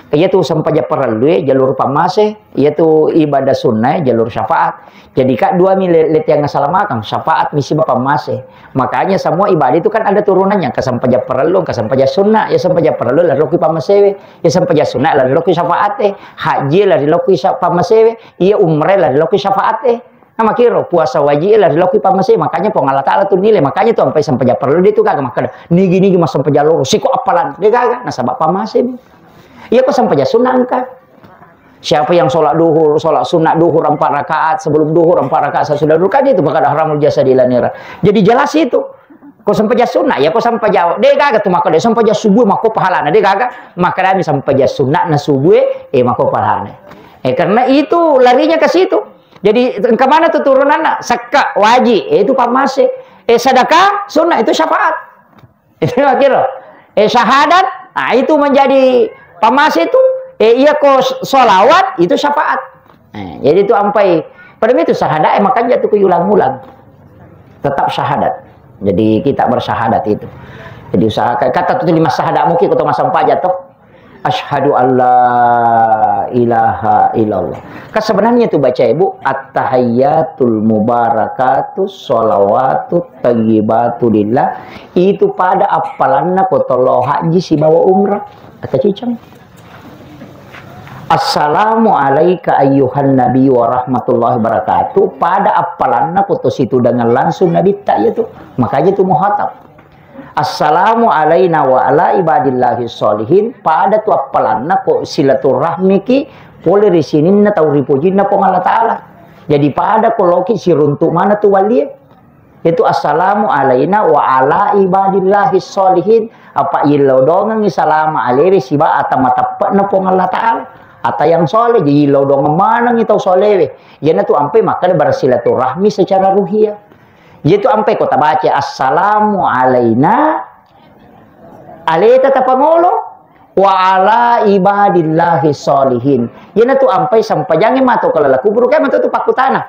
Iyatu sempajang parellu e jalur pammase, iyatu ibadah sunnah e jalur syafaat. Jadi, Kak, dua mi le-, letang asalamakeng, syafaat mi siba pammase. Makanya semua ibadah itu kan ada turunannya, ke sempajang parellu, ke sempajang sunnah, ya sempajang parellu lari lokki pammasewe, ya sempajang sunnah lari lokki syafaat e, haji lari lokki sa-, pammasewe, iya umrah lari lokki syafaat e. Nah, makiro puasa wajib lari lokki pammase, makanya Puang Allah Taala tu nilai, makanya tu ampai sempajang parellu de' tu gaga makkeda, "Nigi-nigi massempajang loro, siko appalan." De' gaga, nasaba pammase mi. Iya ko sempajang sunnah engka. Siapa yang sholat duhur, sholat sunnah duhur empat rakaat, sebelum duhur empat rakaat, sesudah duhur, kan itu makkeda haramul jasadi ila nira. Jadi jelas itu. Ko sempajang sunnah, ya ko sempajang, de' gaga tu makkeda sempajang subuh mako pahalana, de' gaga. Makkeda mi sempajang sunnah na subuh, eh, mako pahalana. Eh, karena itu larinya ke situ. Jadi, engka mana tu turunanna? Sekka, waji, eh, itu pammase. Eh, sedekah, sunnah, itu syafaat. Itu kira. Eh, syahadat, nah, itu menjadi pammase itu. Eh, iya ko s-, sholawat, itu syafaat. Eh, jadi itu ampai, pada itu syahadat, eh, makanya tu kuulang-ulang. Tetap syahadat. Jadi, kita bersyahadat itu. Jadi, usahakan, kata tu lima syahadat mungkin, kau masang pajak toh. Asyhadu an la ilaha illallah. Kan sebenarnya itu baca, Ibu, at-tahiyyatul mubarakatus shalawatut thayyibatu lillah. Itu pada appalanna ko tollo haji sibawa umrah. Kata cicang. Assalamu alaika ayyuhan nabi wa rahmatullahi wabarakatuh. Pada appalanna ko to situ dengan langsung Nabi tak itu. Makanya itu muhatab. Assalamu alaina wa ala ibadillahi sholihin, pada tu appalanna ko silaturahmiki pole ri sininna tau ripojinna Puang Allah Taala. Jadi pada ko loki siruntu mana tu walie. Itu assalamu alaina wa ala ibadillahi sholihin. Apa illau dongengi salama alere siba ata mateppe'na Puang Allah Taala. Ata yang soleh, jadi illau dongeng manengi tau solewe. Iyanatu ampai makkeda bersilaturahmi secara ruhiyah. Iyatu ampai ko tabaca, "Assalamu alaina," aleta tapangolo, "wa ala ibadillahi sholihin." Iyanatu ampai sempajangnge mato kelala kuburu, kae mato tu pakkutana.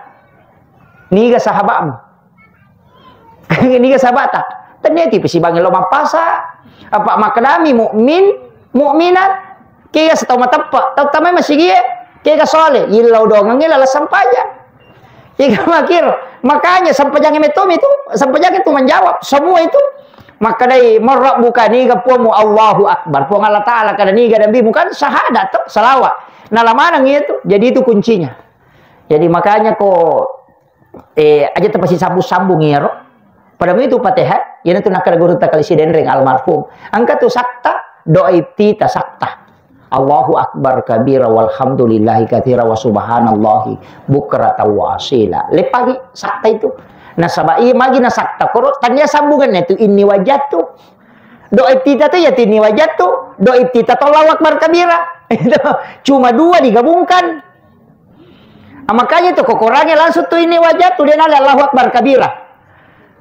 Niga sahabatmu? Niga sahabata? Tennia tipi sibangngi lo mappasa. Apa makkedami mukmin, mukminat, kega setau mateppe, tau tamai masigie, kega sole, illau dongengngi lala sempajang. Kega makiro. Makanya sempajang mettomi tu, sempajang itu menjawab semua itu. Makkedai, "Man rabbuka?" Niga puammu? "Allahu Akbar." Puang Allah Taala. Kada niga nabimu? Kan syahadat to, salawat. Nala maneng itu. Jadi itu kuncinya. Jadi makanya ko Eh, aja tapasisambung-sambung iyaro. Pada itu Fatihah, iyanatu nakkeda gurutta Kali Sidenreng almarhum. Engka tu sakta, doa iftitah sakta. Allahu Akbar kabira walhamdulillahi katsira wa subhanallahi bukratan wa asila. Leppagi sakta itu. Nasaba iya magi na sakta koro, tania sambunganna tu inni wajjahtu. Doa iftitah tu ya inni wajjahtu, doa iftitah tu Allahu Akbar kabira. Itu cuma dua digabungkan. Ah, makanya itu kokorangnge langsung tu inni wajjahtu, de nala Allahu Akbar kabira.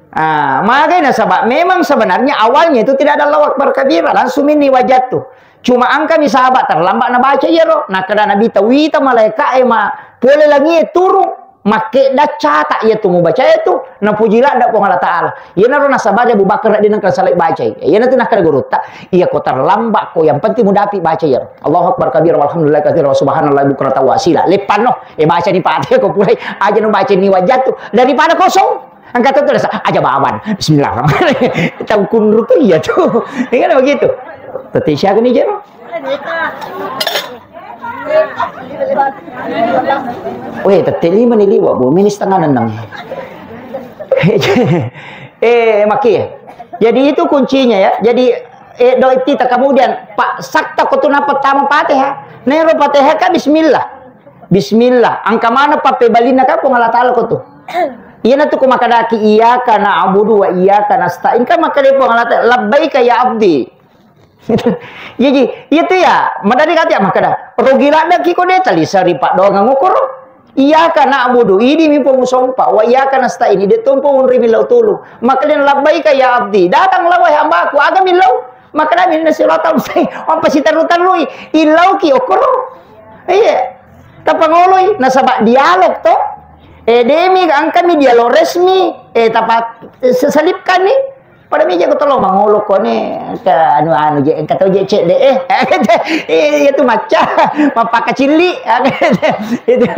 Ah, magai nasaba memang sebenarnya awalnya itu tidak ada Allahu Akbar kabira, langsung inni wajjahtu. Cuma engkami sahabat terlambat nabaca iyaro, nakkeda Nabi, "Tawita malaika'e ma pole langie turung, makkedda cata iyatu mubaca itu, napuji ladda Puang Allah Taala." Iyanaro nasaba Abu Bakar de nengka salai bacai. Iyanatu nakkeda gurutta, "Iya ko terlambat ko, yang penting mudapi baca iyaro. Allahu Akbar kabira walhamdulillahi katsira wa subhanallahi bukratan wa asila." Leppanno, eh, bacani Fatihah ko pulai, aja nu baca inni wajjahtu daripada kosong. Angkat tu rasa aja bawan. Bismillahirrahmanirrahim. Tau kunru tu iya tu. Iya kan begitu. Teti siaga ni jero? Weh, tette lima ni liwa, Bu. Mini setengah neneng. Eh, maki ya? Jadi itu kuncinya ya. Jadi, eh, do ittita, kemudian pa sakta ko tu na pertama Fatihah. Nero Fatihah ka bismillah. Bismillah. Engka mana pappebalinna ka Puang Allah Taala ko tu. Iyana tu ko makkadaki iyyaka na'budu wa iyyaka nasta'in. Kan makkada Puang Allah Taala, "Labbaika ya abdi." Jadi, itu ya, madari kati ya makkada, "Rugi ladde ki ko de talisa ri paddoangeng okoro. Iyyaka na'budu, idi mi Puang usompa, wa iyyaka nasta'in, idi tompa unri millau tulung." Makkada, "Labbaika ya abdi, datanglah wahai hambaku, aga millau?" Makkada, "Minna siratal mustaqim." Apa siterru-terrui, illauki okoro. Iya. Tapangoloi, nasaba dialog to. Eh, demi angkami dialog resmi, eh, tapa, eh, se-, selipkan ni. Pada mija ko tolo mangolo ko ne, ke anu-anu je, engka tau je cedde, eh. Eh, iya tu macca, mappakacilli. Itu,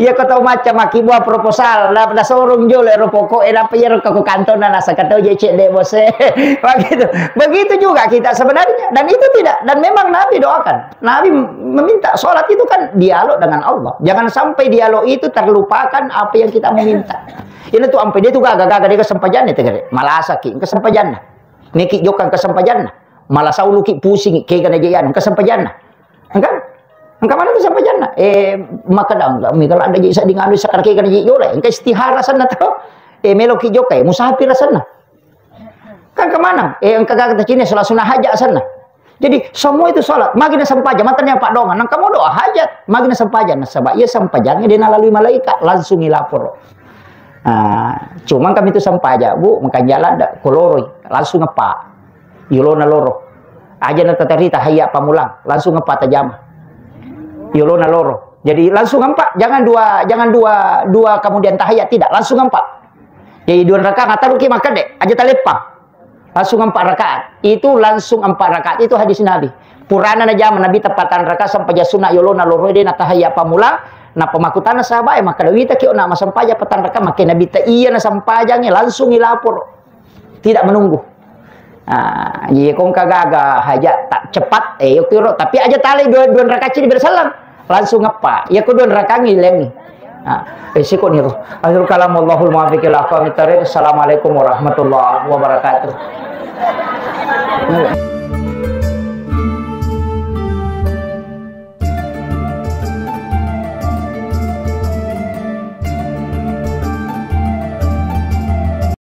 iya ko tau macca makkibua proposal, na, nasorong jolo ero pokok, eh, napa iyaro ko kantona nasaka tau je cedde, bos, eh. Begitu. Begitu juga kita sebenarnya. Dan itu tidak, dan memang Nabi doakan. Nabi meminta, sholat itu kan dialog dengan Allah. Jangan sampai dialog itu terlupakan apa yang kita meminta. Ini tuh ampe dia tuh gaga-gaga dia kesempajannya, tegere. Malasaki, kesempajanna. Niki jokang kesempajanna. Malah sauluki pusingi, kega na jeyana, kesempajanna. Engka? Engka mana kesempajanna? Eh, maka dang, mi kalau ada jadi sading anu sakar kega na jeyole. Engka istihara sana tuh. Eh, meloki jokai, musafir sana. Kan kemana? Eh, engka gaga tacini, salah sunah haja sana. Jadi, semua itu sholat. Magi na sempajang, matanya Pak Dongan. Nang kamu doa hajat, magi na sempajang. Nasaba iya sempajangnya dia nalalui malaikat, langsung lapor. Ah, cuman kami itu sempajang, Bu, makan jalan dak koloroi, langsung apa? Yolona loro. Aja na tatarita hayya pamulang, langsung apa tajama. Yolona loro. Jadi langsung empat, jangan dua, jangan dua, dua kemudian tahayat, tidak, langsung empat. Jadi dua rakaat, taruki makan dek, aja talepang. Langsung empat rakaat. Itu langsung empat rakaat. Itu hadis Nabi. Purana na jama Nabi tepatan rakaat sempajang sunna yolona loro de na tahayya pamulang. Na pemakutanna sahabat, eh, maka dawita ki ona masempajang patang rakaat, maka Nabi ta iya na sempajang, eh, langsung ilapor. Tidak menunggu. Ah, iya kongka gaga haja tak cepat, eh, yo kiro. Tapi aja tali dua, dua rakaat cini bersalam. Langsung apa? Iya ko dua rakaat ngilengi. Ah, eh, siko niro. Akhirul kalam, wallahul muwaffiq ila aqwamit thariq. Assalamualaikum warahmatullahi wabarakatuh.